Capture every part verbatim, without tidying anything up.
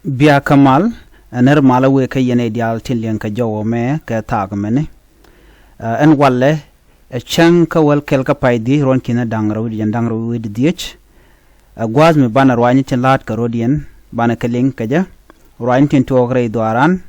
Bia kä mal, ɛ nɛr mal a wëë kä yɛn ɛ diaal tin liɛŋ kɛ jɔw ɔ mɛ kɛ thaak mɛni. Ɛ, ɛn walɛ, ɛ cäŋ kä wäl kɛl kä pay dhi ruɔn ki̱n ɛ da̱ŋ rɛw wi̱cdɛ jɛn da̱ŋ rɛw wi̱cdɛ dhiec. Ɛ gua̱a̱th mi banɛ ruaacni tin la̱a̱t kɛ rɔ̱diɛn, banɛ kɛ liŋ kɛ jɛ. Ruaacni tin tuɔɔk rɛy dhuaaran,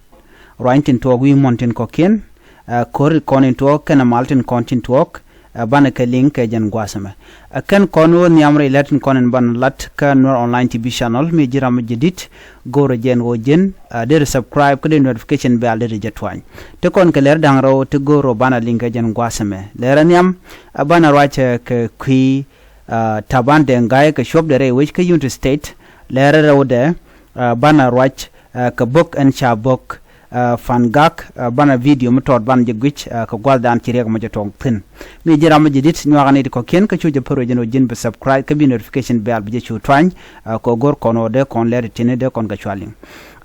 ruaacni tin tuɔɔk wi̱i̱ muɔ̱n tin kɔ̱kiɛn, ɛ ko̱r kɔn in tuɔɔk kɛnɛ mal tin kɔn tin tuɔɔk, ɛ banɛ kɛ liŋ kɛ jɛn gua̱a̱th ɛmɛ. Ɛ kɛn kɔn ɣöö nhiam rɛy lät tin kɔn in banɛ lat kä Nuer Online T V channel, mi ji̱ ram mi jɛ di̱t, go̱o̱rɛ jɛn ɣöö ji̱n, ɛ deri subscribe kä deri notification bell deri jɛ tuany. Ti kɔn kɛ lɛr da̱ŋ rɛw ti go̱o̱r ɣöö banɛ liŋ kɛ jɛn gua̱a̱th ɛmɛ. Lɛrɛ nhiam, ɛ banɛ ruac, ɛ kɛ kui̱, ɛ Taban Deng Gai kɛ cuɔpdɛ rɛy wec kä Unity State. Lɛrɛ rɛwdɛ, ɛ banɛ ruac, ɛ kɛ bok ɛn ca bok, ɛ Pangak, ɛ banɛ video mi tɔt banɛ jɛ guic, ɛ kɛ gua̱thdan ci riɛk mɔ jɛ tɔŋ thi̱n. Mi ji̱ ram mi jɛ di̱t nyuakä ni ti kɔ̱kiɛn kä cu jɛ pär wec ɛn ɣöö ji̱n bi subscribe kä bi notification bell bi jɛ cu tuany, ɛ kɛ go̱r kɔn ɣöö dee kɔn lɛr ti ti̱ni dee kɔn kɛ cua liŋ.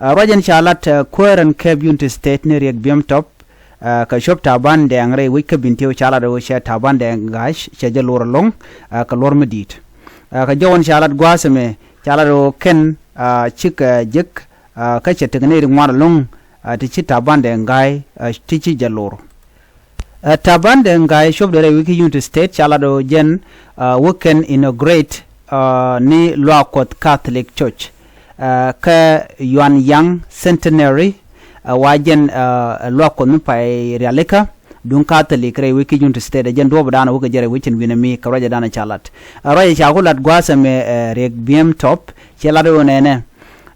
Ɛ ruac ɛn ca lat, ɛ kuäär ɛn kɛp Unity State ni Riek Biem Top, ɛ kɛ cuɔp Taban Deng rɛy wec kä Bentiu ca lat ɣöö cɛ Taban Deng Gai cɛ jɛ luɔr ɛlɔ̱ŋ, ɛ kɛ luɔr mi di̱i̱t. Ɛ kɛ jɔw ɛn ca lat gua̱a̱th ɛmɛ, ca lat ɣöö kɛn, ɛ cikɛ jek, ɛ kä cɛ tekɛ nɛy ti ŋuan ɛlɔ̱ŋ, ɛ ti ci Taban Deng Gai, ɛ ti ci jɛ luɔr. Ɛ Taban Deng Gai cuɔpdɛ rɛy wec kä Unity State ca lat ɣöö jɛn, ɛ wä kɛn inaugurate, ɛ ni luaak Kuɔth Catholic Church, ɛ kä Yuan Yang Centenary, ɛ wa jɛn, ɛ luaak Kuɔth mi pay rialikä duŋ Catholic rɛy wec kä Unity State, ɛ jɛn duɔ̱ɔ̱pdan ɛ wä kɛ jɛ rɛy wec ɛn wi̱nɛ mi kɛ ruacdan ɛ ca lat. Ɛ ruac ɛ ca ku lat gua̱a̱th ɛmɛ, ɛ Riek Biem Top cɛ lat ɣöö nɛnɛ,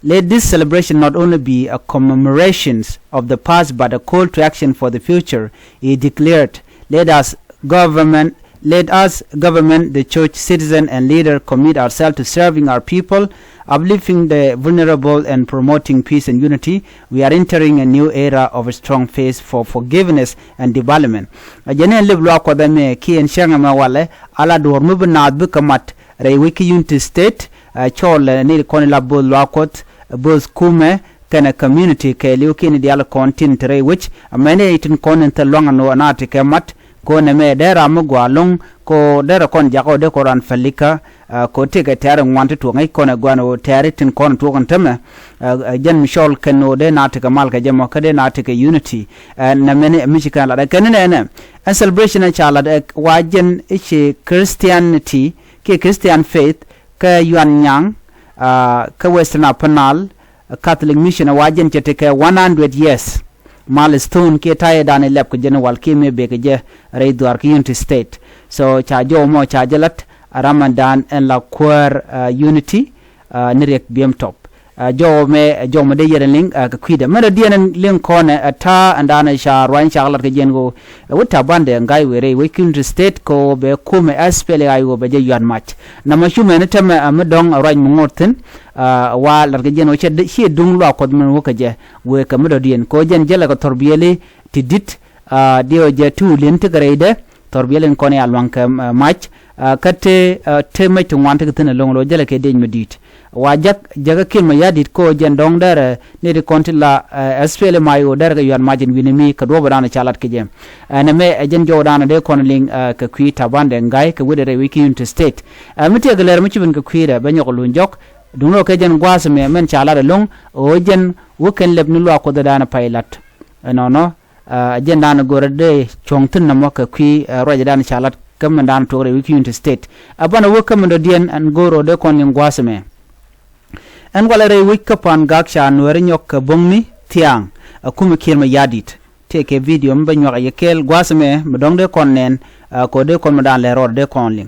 let this celebration not only be a commemoration of the past but a call to action for the future, he declared. Let us government, let us government, the church, citizen and leader commit ourselves to serving our people, uplifting the vulnerable and promoting peace and unity. We are entering a new era of a strong faith for forgiveness and development. Ɛ jɛn ɛn lep luaak Kuɔth ɛmɛ kiɛ ɛn cäŋ ɛmɛ walɛ, ala duɔ̱ɔ̱r mi bi naath bikɛ mat rɛy wec kä Unity State, ɛ cɔɔl ɛ ni kɔn in la bo̱o̱th luaak Kuɔth, bo̱o̱th kumɛ kɛnɛ community kɛɛliw kiɛ ni diaal kɔn tin te rɛy wec, amäni tin kɔn in thil luaŋ ɛn ɣöö na tekɛ mat, kɛ ɣöö nɛmɛ dee ram mi gɔaa ɛlɔ̱ŋ, kɛ ɣöö derɛ kɔn jakä ɣöö dee kɔn raan pälikä, ɛ kɛ ɣöö tëëkɛ tɛ̈ri ŋuan ti tuɔɔk ŋäc kɔn ɛ gɔaa ɛn ɣöö tɛ̈ri tin kɔn tuɔɔk ɛn tämɛ, ɛ jɛn mi cɔl kɛn ɣöö dee na tekɛ mal kɛ jɛ mɔ kä dee na tekɛ unity, ɛ nɛmɛni mi ci kɛn lat ɛ kɛn ni nɛnɛ. Ɛn celebration ɛ ca lat ɛ wa jɛn i̱ ci Christianity kiɛ Christian faith kä Yuan Nyang, ɛ kä Western Upper Nile, ɛ Catholic Mission ɛ wa jɛn cɛ tekɛ one hundred years milestone kiɛ ta̱yɛ dan ilɛp kɛ jɛn wal kiɛ mëë bëë kɛ jɛ rɛy dhuaar kä Unity State. So ca jɔw mɔ ca jɛ lat ɛ ram ɛn dan ɛn la kuäär, ɛ Unity, ɛ ni Riek Biem Top. Ɛ jɔw mɛ, ɛ jɔw mɛ dee yɛn liŋ, ɛ kɛ kui̱dɛ. Mɛn rɔ diɛn liŋ kɔnɛ, ɛ ta̱a̱ ɛn dan ɛ ca ruany ca lat kɛ jɛn ɣöö, ɛ wä Taban Deng Gai wëë rɛy wec kä Unity State kɛ ɣöö bɛ kumɛ S P L A I ɣöö bɛ jɛ yuan mac. Namɔ cu mɛn tämɛ, ɛ mi dɔ̱ŋ ɛ ruac mi ŋot thi̱n, ɛ wa lat kɛ jɛn ɣöö ciɛ duŋ luaak Kuɔth min wä kɛ jɛ wëë kɛ mi dɔ̱diɛn. Kɛ ɣöö jɛn jälɛ kɛ thɔrbiɛli ti di̱t, ɛ diɛw jɛ ti wä li̱n ti kɛ rɛydɛ, thɔrbiɛl in kɔn ya luaŋ kɛ, ɛ mac, ɛ kä te, ɛ te mec ti ŋuan ti kɛ thi̱n ɛlɔ̱ŋ lo̱ jälɛ kɛ dec mi di̱i̱t. Wa jak, jakä Kiir Mayardit kɛ ɣöö jɛn dɔ̱ŋ derɛ, ɛ ni ti kɔn ti la, ɛ S P L M I O derɛ kɛ yuan mac in wi̱ni mi kɛ duɔ̱ɔ̱pdan ca lat kɛ jɛ. Ɛ nɛmɛ ɛ jɛn jɔwdan dee kɔn liŋ, ɛ kɛ kui̱ Taban Deng Gai kɛ wetdɛ rɛy wec kä Unity State. Ɛ mi tiɛɛk kɛ lɛr mi ci ben kɛ kui̱dɛ bɛ nyɔk luny jɔk. Duŋni ɣöö kɛ jɛn gua̱a̱th ɛmɛ mɛn ca lat ɛlɔ̱ŋ ɣöö jɛn wä kɛn lɛp ni luaak Kuɔthdan pay lat. Ɛ nɔnɔ, ɛ jɛn dan go̱rɛ dee cuɔ̱ŋ thi̱n nɔmɔ kɛ kui̱, ɛ ruacdan ca lat kä mɛn dan tuɔk rɛy wec kä Unity State. Ɛ banɛ wä kä mɛn dɔ̱diɛn ɛn go̱o̱r ɣöö dee kɔn liŋ gua̱a̱th ɛmɛ. Ɛn walɛ rɛy wec kä Pangak ca Nuääri nyɔk kɛ bo̱ŋni thia̱a̱ŋ, ɛ kumɛ Kiir Mayardit. Tëëkɛ video mi bä nyuak ɛ yɛ kɛɛl gua̱a̱th ɛmɛ mi dɔ̱ŋ dee kɔn nɛn, ɛ kɛ ɣöö dee kɔn mɛn dan lɛr rɔɔdɛ dee kɔn liŋ.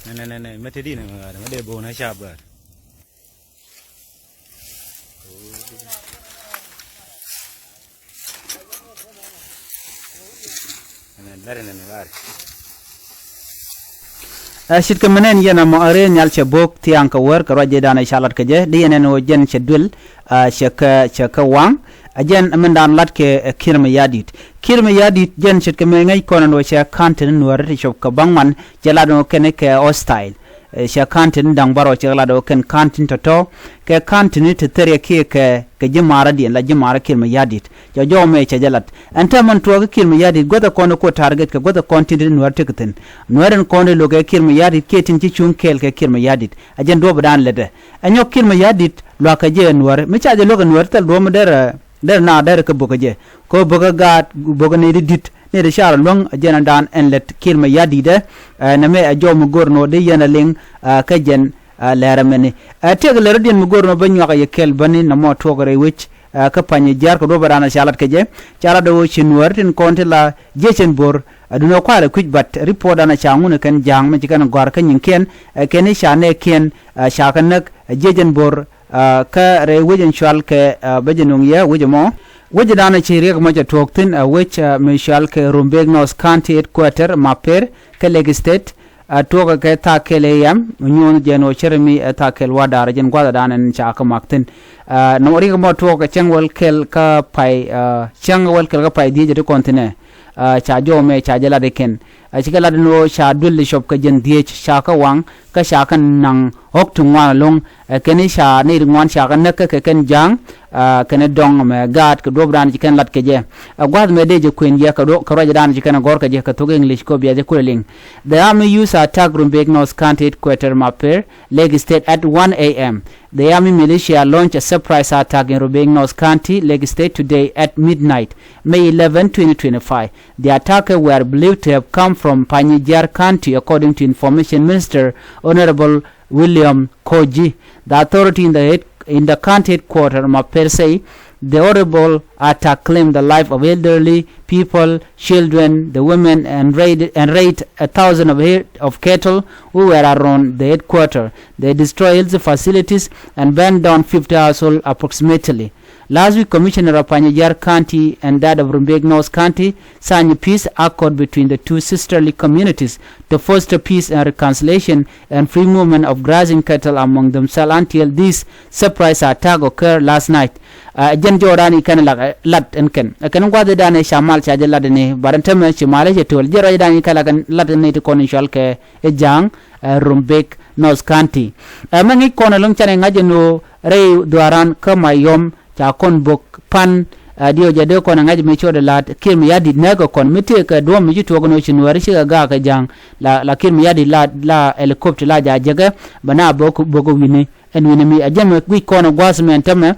Nɛ, nɛ, nɛ, nɛ, mɛ te di nɛ, mɛ, mɛ dee bo̱o̱n ɛ cap gɔaa. Nɛ, nɛ, nɛ, nɛ, nɛ. Ɛ ce̱tkɛ mi nɛn yɛn ɛmɔ ɛ rɛy nhial cɛ bo̱o̱k thia̱a̱ŋ kɛ wäär kɛ ruac jɛ dan ɛ ca lat kɛ jɛ, di yɛn ɛn ɣöö jɛn cɛ duël, ɛ cɛ kɛ, cɛ kɛ waŋ. Ɛ jɛn min dan lat kɛ, ɛ Kiir Mayardit. Kiir Mayardit jɛn ce̱tkɛ mi ŋäc kɔn ɛn ɣöö cɛ ka̱n te ni Nuääri ti cop kɛ baŋ man cɛ lat ɛn ɣöö kɛn kɛ hostile. Cɛ ka̱n tin da̱ŋ bärɔw cɛ lat ɣöö kɛn ka̱n tin tɔ̱tɔ̱ kɛ ka̱n tin ti theriɛ kiɛ kɛ kɛ ji̱ marädiɛn la ji̱ marä Kiir Mayardit. Cɛ jɔw mɛ cɛ jɛ lat ɛn täämɛ tuɔɔk kä Kiir Mayardit guäthɛ kɔn ti kuɔ target kɛ guäthɛ kɔn tin ti Nuäär tekɛ thi̱n. Nuäär in kɔn ti lo̱kɛ Kiir Mayardit kiɛ tin ci cuŋ kɛɛl kɛ Kiir Mayardit. Ɛ jɛn duɔ̱ɔ̱pdan lätdɛ ɛ nyɔk Kiir Mayardit lua̱kɛ jɛ ɛ Nuäär mi ca jɛ luäk ɛ Nuäär thil duɔ̱ɔ̱p mi derɛ derɛ na derɛ kɛ bo̱kä jɛ kɛ bo̱kä gaat bo̱kä nɛy ti di̱t nɛy ti carɛ luäŋ. Ɛ jɛn ɛn daan ɛn lät Kiir Mayardit ɛ nɛmɛ ɛ jɔw mi go̱r nɔ dee yɛn ɛ liŋ kä jɛn lɛr ɛmɛni. Ɛ tëëk lɛr rɔ̱diɛn mi go̱r nɔ bä nyuak ɛ yɛ kɛl bäni nɔmɔ tuɔɔk rɛy wec kä pa̱ny jiaar kɛ duɔ̱ɔ̱p ɛ daan ɛ ca lat kɛ jɛ. Ca lat ɛ ɣöö ci Nuäär tin kɔn ti la jiecɛn bo̱r ɛ duundɛ kua̱rɛ kui̱c bat ripotdan ɛ ca ŋun ɛ kɛn ja̱a̱ŋ mi ci kɛn gɔ̱a̱r kä nyiŋkiɛn ɛ kɛn i̱ ca nɛɛkiɛn ɛ ca kɛ näk ɛ jiecɛn bo̱r kä rɛy wec in cual kɛ bä jɛ nuŋ yɛ wec ɛmɔ. Wec ɛ daan ɛ ci riɛk mɔ cɛ tuɔɔk thi̱n ɛ wec mi cual kɛ Rumbek North County Headquarter Maper kä Lake State. Ɛ tuɔɔkɛ kɛ thaa kɛl ɛ yɛm mi nyuɔ̱n jɛn ɣöö cär mi ɛ thaa kɛl wa̱daar jɛn gua̱thɛ daan ɛn ca kɛ mak thi̱n. Ɛ nɔmɔ riɛk mɔ tuɔɔkɛ cäŋ wäl kɛl kä pay cäŋ wäl kɛl kä pay dhiec ɛ ti kɔn thi̱n ɛ ca jɔw mɛ ca jɛ lat ikɛn. Ɛ cikɛ lat in ɣöö ca duël icɔp kɛ jɛn dhiec ca kä waŋ kä ca kɛ naŋ ɣɔ̱k ti ŋuan ɛlɔ̱ŋ. Ɛ kɛn i̱ ca nɛy ti ŋuan ca kɛ näk kä kɛ kɛn ja̱a̱ŋ kɛn i̱ dɔ̱ŋ mɛ gaat kɛ duɔ̱ɔ̱pdan ci kɛn lat kɛ jɛ. Ɛ gua̱th mɛ dee jɛ kuën yɛ kɛ ruacdan ci kɛn ɛ gɔ̱r kɛ jɛ kɛ thok English kɔ bia jɛ kulɛ liŋ. The army used attack Rumbek North County Headquarter Maper, Lake State at one a.m. The army militia launched a surprise attack in Rumbek North County, Lake State today at midnight, May eleven, twenty twenty-five. The attack were believed to have come from Panyijiar County, according to Information Minister Honorable William Koji. The authority in the, head, in the county headquarters, Maper, say the horrible attack claimed the life of elderly people, children, the women, and raid, and raid a thousand of, head of cattle who were around the headquarters. They destroyed health facilities and burned down fifty households approximately. Last week, Commissioner of Panyijiar County and that of Rumbek North County signed a peace accord between the two sisterly communities to foster peace and reconciliation and free movement of grazing cattle among themselves until this surprise attack occurred last night. Ɛ jɛn jɔɔdan i̱ kɛn lat ɛn kɛn ɛ kɛn gua̱dhidan i̱ ca mal ca jɛ lat ni barɛ tämɛ ci mal i̱ cɛ töl jɛ rɔcdan i̱ kɛn lat ni ti kɔn i̱ cɔal kɛ i̱ ja̱a̱ŋ ɛ Rumbek North County. Ɛ mɛ ŋi̱c kɔn ɛlɔ̱ŋ canɛ ŋa̱c ɛn ɣöö rɛy dhuaaran kä Mayom ca kɔn bök pan. Ɛ diɛw jɛ dee kɔn ɛ ŋa̱c mi cot ɛ la̱t Kiir Mayardit nääkɛ kɔn mi tëëkɛ duɔ̱ɔ̱p mi ci tuɔɔk ɛn ɣöö ci Nuääri cikɛ gaak kɛ ja̱a̱ŋ. La la Kiir Mayardit la la helicopter la ja̱ jekɛ bɛ na bök bök wi̱ni ɛn wi̱ni mi ɛ jɛmɛ guic kɔn ɛ gua̱a̱th mɛn tämɛ.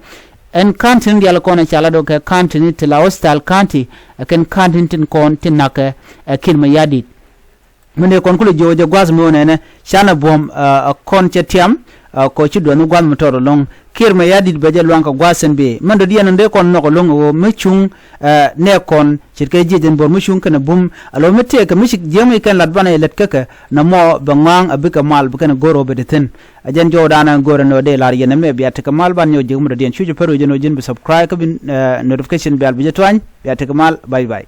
Ɛn county ni diaal kɔn ɛ ca la do̱kɛ county ni ti la hostile county. Ɛ kɛn county ni tin kɔn tin na̱kɛ ɛ Kiir Mayardit. Min dee kɔn kulɛ jiök jɛ gua̱th mi wä nɛnɛ canɛ buɔ̱m ɛ kɔn cɛ tiam. Ɛ kɔ ci duɔth ni gua̱th mi tɔt ɛlɔ̱ŋ Kiir Mayardit bɛ jɛ luaŋ kɛ gua̱th sɛn bee min dɔ̱diɛn in dee kɔn nhɔk ɛlɔ̱ŋ ɛ ɣöö mi cuŋ ɛ nɛɛk kɔn ce̱tkɛ jiec ɛn bo̱r mi cuŋ kɛnɛ bum. Ɛ lo̱ mi tëëkɛ mi ci jiäŋ mi kɛn lat banɛ lät käkɛ nɔmɔ bɛ ŋɔaŋ ɛ bikɛ mal bi kɛn go̱r ɣöö bɛ ti thi̱n. Ɛ jɛn jɔwdan ɛn go̱r ɛn ɣöö dee lar yɛn ɛmɛ bia tekɛ mal ban nyɔk jiäk mi dɔ̱diɛn cucɛ pär ɣöö jɛn ɣöö ji̱n bi subscribe kä bi notification bell bi jɛ tuany bia tekɛ mal. Bye bye.